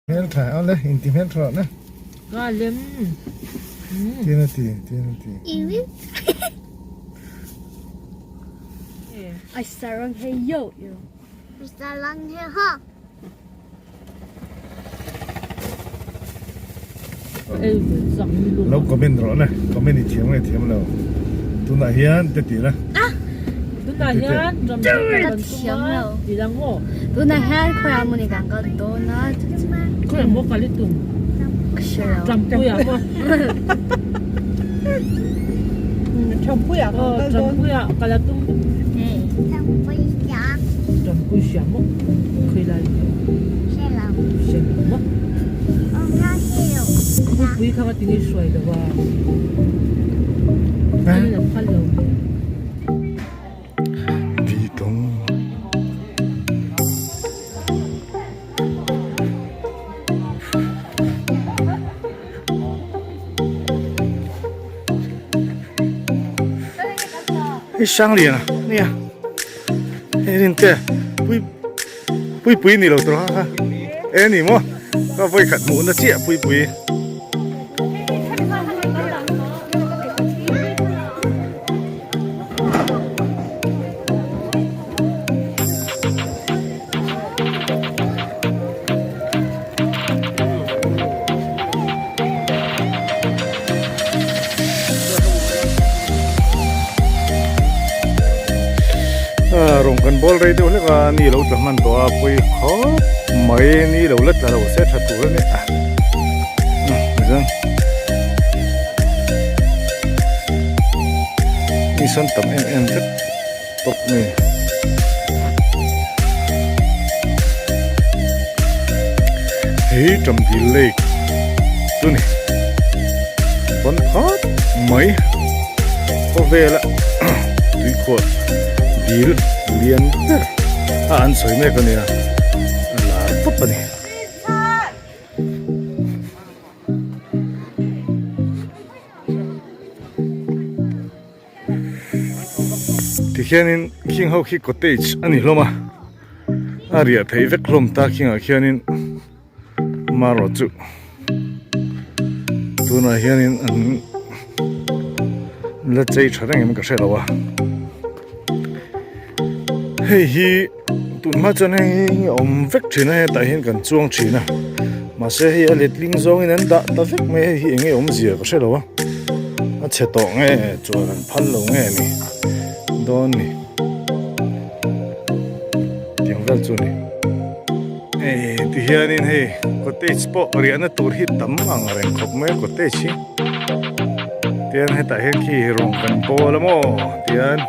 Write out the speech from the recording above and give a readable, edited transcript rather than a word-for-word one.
Hmeltha awle inti hmeltha rawh na. Ka lem. Tian a ti, tian a ti. I sarang he yo yo. Sarang he ha. Lo comment rawh na, comment i thiam nge thiam lo. Tunah hian te ti la. Tunah hian ram Ka thiam lo. Tunah hian khawiah maw ni kan kal dawn a. Khawiah maw kal i tum? Ka hre lo. Trampuiah maw? Trampuiah kan kal dawn. Trampuiah kal a tum. Trampuiah. Trampui hria maw? Khawi lai nge? Hre lo. Hre lo maw? Awmna hre lo. Pui kha ka ti nge hruai lo a. An la phal lo. Hei Sanglian a nia hei rin te pui pui pui ni lo tur ha ha e ni maw ka vawikhat hmuhna chiah pui pui. Rawng kan bawl rei deuh hlek a ni lo tla hman tawh a pawi khawp mai ni lo la tla lo se tha tur a ni a chuan mi sawn tam em em vek tawp mai hei Tamdil lake chu ni pawn khawp mai khawvela tuikhuah dil lian ber a an sawi mek a nia a lar pawp a ni. Tikhianin khing ho khi cottage a ni hlawm a a riah theih vek hlawm ta khingah khianin marawh chu tunah hianin an la chei tha reng em ka hre lo a hei hi tun hma chuan hei hi a awm vek thin a hetah hian kan chuang thin a mahse hei a letling zawngin an dah ta vek mai hei hi eng nge awmzia ka hre lo a a chhe tawh nge chuan an phal lo nge ni dawn ni tiang vel chu ni hei ti hianin hei cottage pawh riahna tur hi tam ang reng khawp mai a cottage hi tian hetah hian khi rawng kan bawl a maw tian.